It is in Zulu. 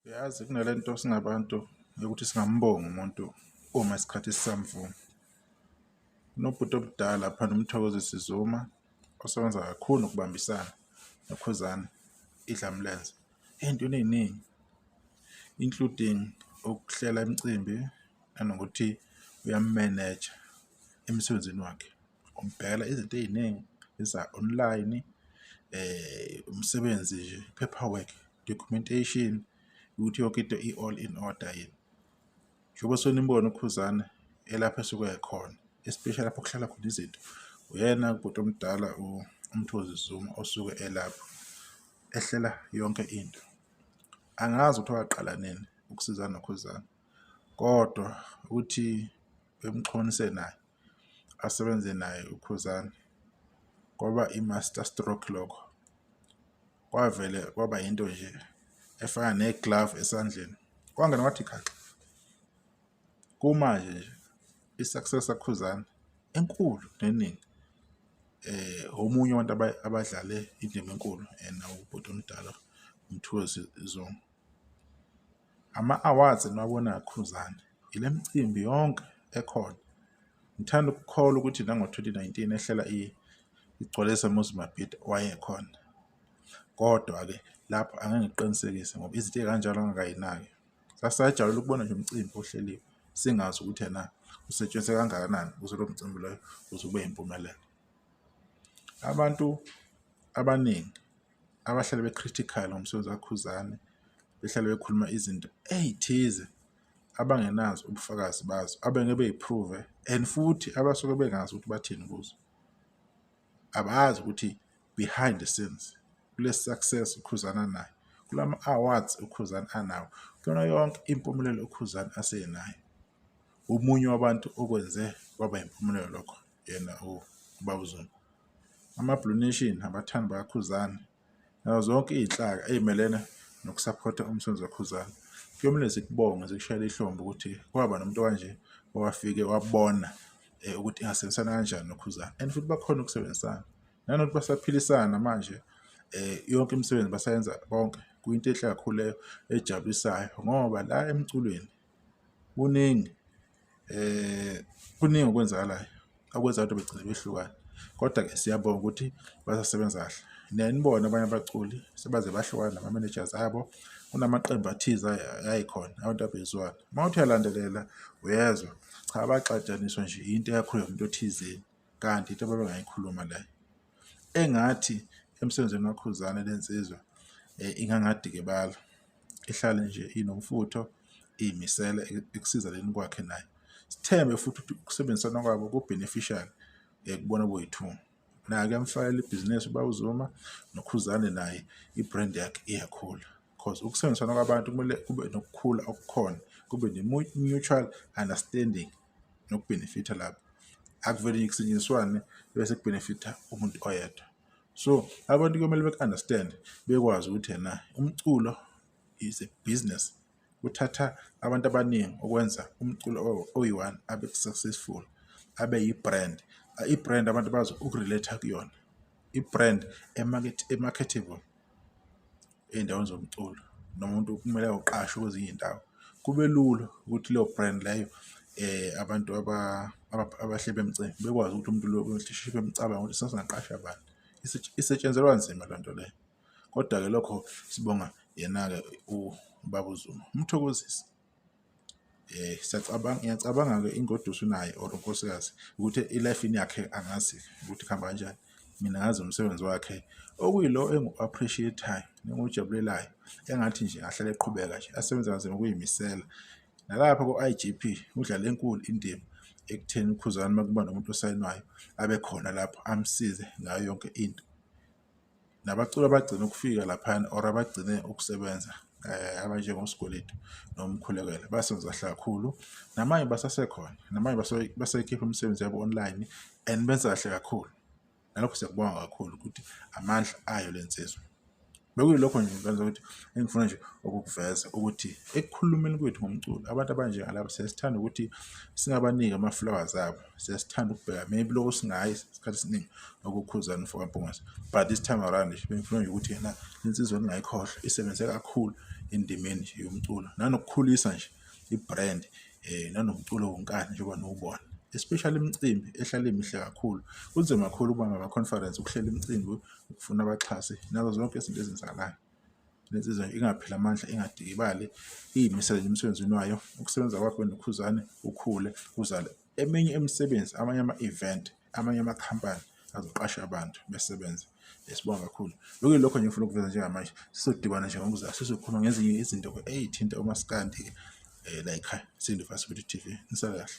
Uyazi kunale nto singabantu yokuthi singambongi umuntu uma isikhathi sisamvuma. Kunobhuti omdala laphana uMthokozisi Zuma osebenza kakhulu nokubambisana noKhuzani Idlamlenze ey'ntweni ey'ningi including ukuhlela imicimbi nanokuthi uyamumeneja emsebenzini wakhe. Umbhekela izinto ey'ningi eza-online, umsebenzi nje, paperwork, documentation, ukuthi yonke into i-all in order yini. Njengoba senimbona uKhuzani elapho esuke ekhona, especially lapho kuhlala khona izinto, uyena ubhuti omdala uMthokozisi Zuma osuke elapho ehlela yonke into. Angazi ukuthi waqala nini ukusizana noKhuzani, kodwa ukuthi bemxhumanise naye asebenze naye uKhuzani kwaba i-master stroke lokho. Kwavele kwaba yinto nje efana ne-glove esandleni, kwangena kwathi khaxa. Kumanje nje i-success kaKhuzani enkulu neningi omunye wabantu abadlale indima enkulu yena ubhuti omdala uMthokozisi Zuma. Ama-awards eniwabona kaKhuzani ile micimbi yonke ekhona. Ngithanda ukukholwa ukuthi nango-2019 ehlela iGcwalisa Muzi Mabhida wayekhona. Kodwa-ke lapho angeke ngiqinisekise ngoba izinto ey'kanjalo ngangayinaki. Sasajabula ukubona nje umcimbi ohleliwe singazi ukuthi ena usetshenziswe kangakanani ukuze lo mcimbi loyo uze ube yimpumelelo. Abantu abaningi abahlale be-critical ngomsebenzi kaKhuzani, behlale bekhuluma izinto ey'thize abangenazo ubufakazi bazo, abangeke bey'phruve and futhi abasuke bengazi ukuthi bathini kuzo. Abazi ukuthi behind the scenes kule success uKhuzani anayo, kulama-awards uKhuzani anawo, kuyona yonke impumelelo uKhuzani asenayo, omunye wabantu okwenze kwaba yimpumelelo lokho yena ubaba uZuma. Ama-Blue Nation, abathandi bakaKhuzani, nazo zonke iy'nhlaka ey'melene nokusaphotha umsebenzi kaKhuzani. Kuyomele zikubonge zikushayele ihlombe ukuthi kwaba nomuntu okanje owafike wabona ukuthi ingasebenzisana kanjani noKhuzani and futhi bakhona ukusebenzisana. Nanokuthi basaphilisana manje yonke imisebenzi basayenza bonke, kuyinto enhle kakhulu leyo ejabulisayo ngoba la emculweni kuningi kuningi okwenzakalayo okwenza abantu begcine behlukana. Kodwa-ke siyabonga ukuthi basasebenza kahle. Niyaye nibone abanye abaculi sebaze bahlukana nama-managers abo, kunamaqembu athize ayikhona abantu abezwana. Uma uthi uyalandelela uyezwa, cha baxatshaniswa nje into eyakhulunywa umuntu othizeni kanti into ababengayikhuluma leyo. Engathi emsebenzini kaKhuzani le nsizwa ingangadikibala, ihlale nje inomfutho, iy'misele ekusizaneni kwakhe naye. Sithembe futhi ukuthi ukusebenzisana kwabo ku-beneficial kubona boyi-two. Naye kuyamfakela ibhizinisi ubaba uZuma noKhuzani naye i-brand yakhe iyakhula cause ukusebenzisana kwabantu kumele kube nokukhula okukhona, kube ne-mutual understanding nokubhenefitha lapho. Akuvele nje kusetshenziswane bese kubhenefitha umuntu oyedwa. So abantu kumele beku-understand-e bekwazi ukuthi ena umculo is a business. Kuthatha abantu abaningi ukwenza umculo oyi-one abe successful, abe yi-brand. I-brand abantu bazi uku-relate-a kuyona, i-brand e-marketable ey'ndaweni zomculo noma umuntu kumele ayoqashwa kwezinye iy'ndawo. Kube lula ukuthi leyo brand leyo abantu abahleli bemicimbi bekwazi ukuthi umuntu lo besheshe bemcabange ukuthi sesingaqasha bani. Isetshenzelwa kanzima leyo nto leyo. Kodwa-ke lokho sibonga yena-ke ubaba uZuma. UMthokozisi siyacabanga, ngiyacabanga-ke ingoduso unaye or unkosikazi ukuthi e-life-ini yakhe angazi ukuthi kuhamba kanjani. Mina ngazi umsebenzi wakhe okuyilo engiwu-appreciate-ayo nengiwujabulelayo engathi nje angahlale eqhubeka nje asebenze kanzima ukuyimisela. Nalapha ko-I_G_P udlale enkulu indima ekutheni uKhuzani uma kuba nomuntu osayinwayo abe khona lapho amsize ngayo yonke into. Nabaculi abagcina ukufika laphayana or abagcine ukusebenza abanjengoSgweletu noMkhulekela basebenza kahle kakhulu. Namanye basasekhona, namanye basayikhipha imisebenzi yabo online and benza kahle kakhulu. Nalokho siyakubonga kakhulu ukuthi amandla ayo le nsizwa. Bekuyilokho nje ngenza ukuthi engifuna nje ukukuveza ukuthi ekukhulumeni kwethu ngomculo abantu abanjengalaba siyasithanda ukuthi singabaniki ama-flowers abo, siyasithanda ukubheka maybe lokho singayi isikhathi esiningi okukhuzana mfo kaMpungose. But this time around nje bengifuna nje ukuthi yena insizwa engingayikhohlwa isebenze kakhulu endimeni nje yomculo nanokukhulisa nje i-brand nanomculo wonkana njengoba niwubona. Especially imicimbi ehlala imihle kakhulu. Kunzima kakhulu ukubamba ama-conference, ukuhlela imicimbi, ukufuna abaxhasi nazo zonke izinto ezenzakalayo. Le nsizwa ingapheli amandla, ingadikibali, iyimisele nje emsebenzini wayo. Ukusebenza kwakho noKhuzani kukhule kuzale eminye imisebenzi, amanye ama-event, amanye amakhampani azoqasha abantu besebenze. Sibonga kakhulu. Lokhu yilokho nje engifuna ukuveza njengamanje. Sizodibana nje ngokuzayo sizokhuluma ngezinye izinto ey'thinta umaskandi la ekhaya. Sindifasi TV. Nisale kahle.